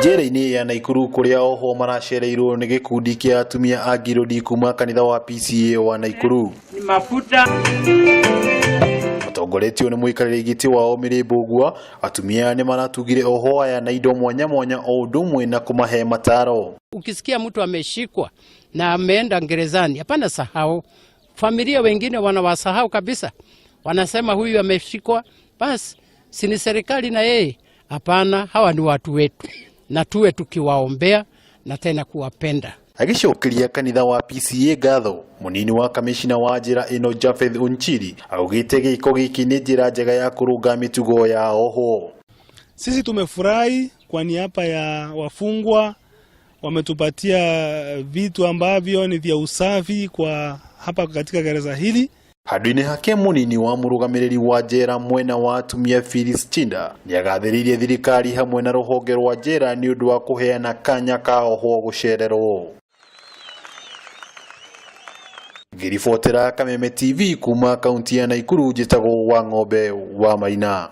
Njera-inĩ ya Naikuru kũrĩa ohwo maracereirwo nĩ gĩkundi kĩa atumia a ngirũndi kuma kanitha wa PCEA wa Naikuru. Ni mafuta. Matongoretio nĩ mũikarĩri gĩtĩ wao Mary Mbũgua, atumia nĩ maratugire ohwo aya na indo mwanya mwanya o ũndũ ũmwe na kũmahe mataro. Ukisikia mtu ameshikwa na ameenda gerezani, hapana sahau. Familia wengine wanawasahau kabisa, wanasema huyu ameshikwa, basi si ni serikali na yeye. Hapana, hawa ni watu wetu na tuwe tukiwaombea na tena kuwapenda. Agĩcokeria kanitha wa PCEA ngatho, mũnini wa kamishina wa njĩra ĩno Japheth Onchiri augĩte gĩko gĩkĩ nĩ njĩra njega ya kũrũnga mĩtugo ya ohwo. Sisi tumefurahi kwa niaba ya wafungwa, wametupatia vitu ambavyo ni vya usafi kwa hapa katika gereza hili. Handũ-inĩ hake mũnini wa mũrũgamĩrĩri wa njera mwena wa atumia Phyllis Chinda nĩagathĩrĩirie thirikari hamwe na rũhonge rwa njera nĩ ũndũ wa kũheana kanya ka ohwo gũcererwo. Ngĩribotera Kameme TV kuma kaunti ya Naikuru, njĩtagwo Wang'ombe wa Maina.